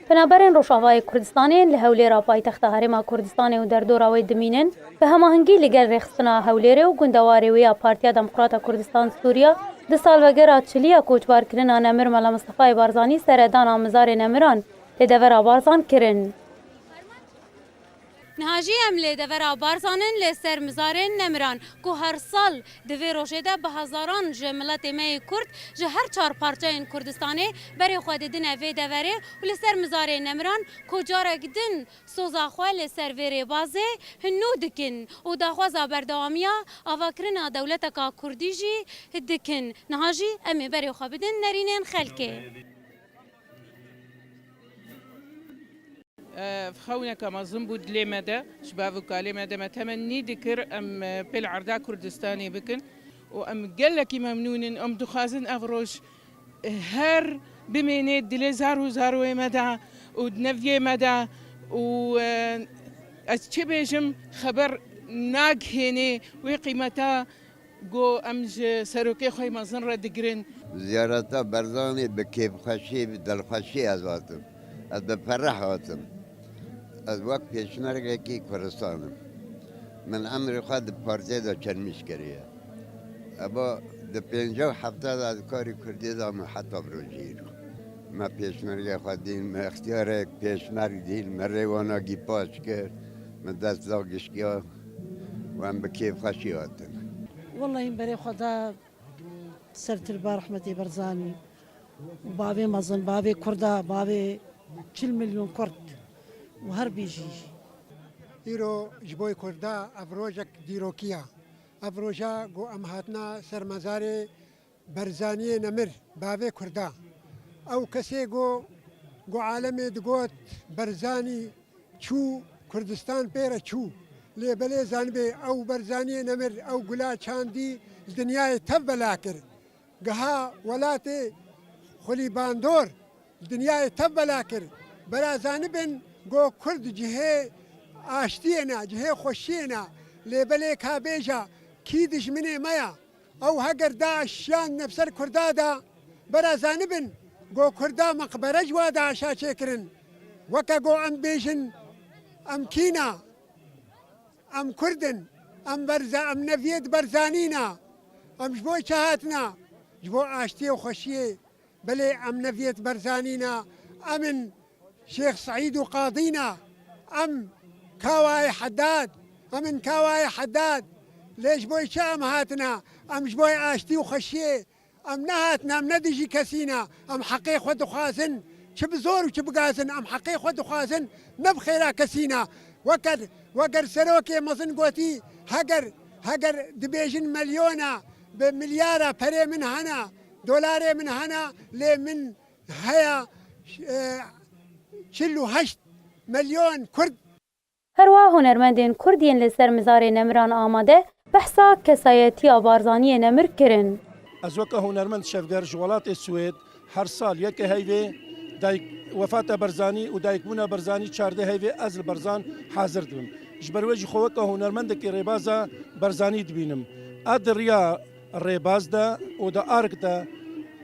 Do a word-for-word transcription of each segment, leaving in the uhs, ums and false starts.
Penaberên Rojavayê Kurdistanê yên li Hewlêra paytexta Herêma Kurdistanê û derdora wê dimînin, bi hemahingî li gel rêxistina Hewlêrê û gundewarê wê ya Partiya Demokrata Kurdistan Sûriya, di salvegera çilî ya koçbarkirina Nemir Mela Mistefayê Barzanî seredana mizarê nemiran li devera Barzan kirin. Niha jî em li devera Barzan in, li ser mizarên nemiran ku her sal di vê rojê de bi hezaran ji miletê me yê Kurd ji her çar parçeyên Kurdistanê berê xwe didine vê deverê û li ser mizarê nemiran ku carek din soza xwe li ser vê rêbazê nû dikin û daxwaza berdewamiya avakirina dewleteka Kurdî jî dikin. Niha jî em ê berê xwe bidin nerînên xelkê. Ev xewneke mezin bû dilê me de, ji bav û kalê me de me temennî dikir, em, e, pêl erda Kurdistanê bikin û em gelekî memnûn in, em dixwazin ev roj, e, her bimêne dilê zar û zaroyê me de û di neviyê me de û, e, ez çi bêjim, xeber nagihêne wê qîmeta Go em ji serokê xwe mezin re digirin. Ziyareta Barzanî bi kêfxweşî, bi dilxweşî ez hatim. Ez bi fereh hatim. Ez wek pêşmergekî Kurdistanim. Min emrê xwe di partiyê de çermîş kiriye. Eba di pêncî û hefta de ez karî Kurdî de me heta bi rojî îro. Me pêşmergê xwe dîn, me extiyarek pêşmerg dîn, me rêwana gîpaç kir, me dest da gişkiya û em bi kêfxweşî hatin. Wellahî berê xwe da ser tilba rehmetê Barzanî û bavê mezin, bavê Kurda, bavê çil milyon Kurd û her bijî jî. Îro ji bo Kurda ev rojek dîrokî ya. Ev roja ku em hatina ser mezarê Barzaniyê nemir, bavê Kurda. Ew kesê ku, ku alemê digot Barzanî çû, Kurdistan pê re çû. Lê belê zanibê ew Barzaniyê nemir, ew gula çandî li dinyayê tev bela kir. Giha welatê xwelîbandor li dinyayê tev bela kir. Bera zanibin ku Kurd cihê aştiyê ne, cihê xweşiyê ne. Lê belê ka bêja kî dijminê me ya? Ew heger DAIŞ yan nefser Kurda da, bera zanibin, go Kurda meqbere ji wa DAIŞa çêkirin. Weke go em bêjin, em kîna, em Kurd in, em berza, em neviyê di Barzanî na, em ji bo çi hatina? Ji bo aştiyê û xweşiyê. Belê em neviyê di Barzanî na, em in Şêx Seîd û Qadî na, em Kawayê Hedad, em in Kawayê Hedad. Lê ji bo çi em hatina? Em ji bo aştî û xweşiyê. Em nehatina, em ne dijî kesî ne. Em heqê xwe dixwazin. Çi bi zor û çi bi gazin, em heqê xwe dixwazin. Ne bi xêra kesî ne. Weker, weker serokê mezin gotî, heger, heger dibêjin milyona, bi milyara perê min hene, dolarê min hene, lê min heya, e, çil û heşt milyon Kurd. Herwiha hunermendên Kurd yên li ser mizarê nemiran amade behsa kesayetiya Barzaniyê nemir kirin. Ez weke hunermend Şevger ji welatê Swêd her sal yekê heyvê dayik wefata Barzanî û dayikbûna Barzanî çardeh heyvê ez li Barzan hazir dibim. Ji ber wê jî xwe weke hunermendekî rêbaza Barzanî dibînim. Ez di riya rêbaz de û di ark de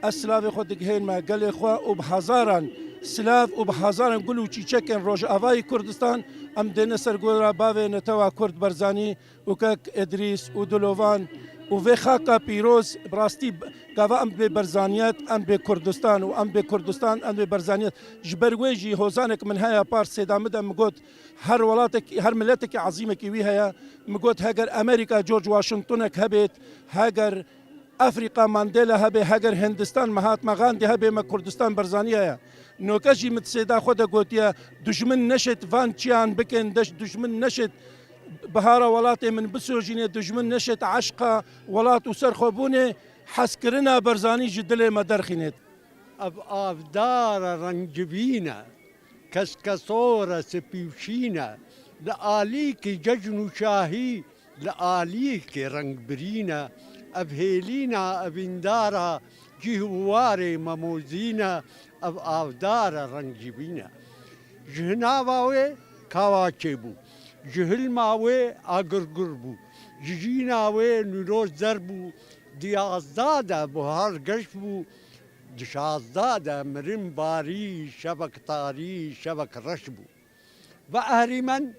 ez silavê xwe digihênme gelê xwe û bi hezaran silav û bi hezaran gul û çîçekên Rojavayê Kurdistan em dêne ser gora bavê netewa Kurd Barzanî û kek Idrîs û Dilovan û vê xaka pîroz. Bi rastî gava em bê Barzaniyet, em bê Kurdistan û em bê Kurdistan, em bê Barzaniyet. Ji ber wê jî hozanek min heye par sêda min de min got, her welatekî, her miletekî ezîmekî wî heye. Min got, heger Amerîka George Washingtonek hebêt, heger Afrîka Mandela hebe, heger Hindistan Mahatma Gandhi hebe, me Kurdistan Barzanî heye. Noke jî min di sêda xwe de gotiye, dujmin neşêt van çiyan bikin, deş dujmin neşêt bihara welatê min bisojînê, dujmin neşêt eşqa welat û serxwebûnê, hezkirina Barzanî ji dilê me derxînêt. Ev avdara rengcibîn e, keskesor e, spî û şîn e, li alîkî cejn û şahî, li alîkî rengbirîn e. Ev hêlîna evîndara cîh û warê Memozîn e, ev avdara rengcibîn e. Ji hinava wê kawa çêbû, ji hilma wê agirgur bû, ji jîna wê nîroz zer bû, di yazda de buhar geş bû, Di şazda de mirin barî, şevek tarî, şevek reş bû. Ve ehrîmen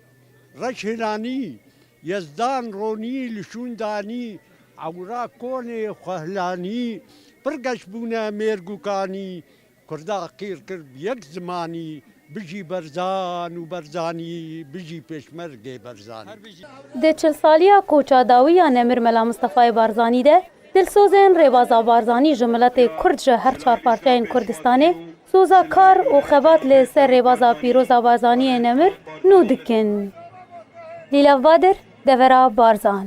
reş hilanî, Yezdan ronî li şûn danî, ewra konê xwe hilanî, pir geş bûne mêrg û kanî, Kurda qîr kir bi yek zimanî, bijî Berzan û Berzanî, bijî Pêşmergê Berzanî. Di çil saliya koça dawî ya Nemir Mela Mistefayê Barzanî de, dilsozên rêbaza Barzanî ji miletê Kurd ji her çar parçeyên Kurdistanê soza kar û xebat li ser rêbaza pîroza Barzaniyê Nemir nû dikin. Lîlav Badir, Devera Barzan.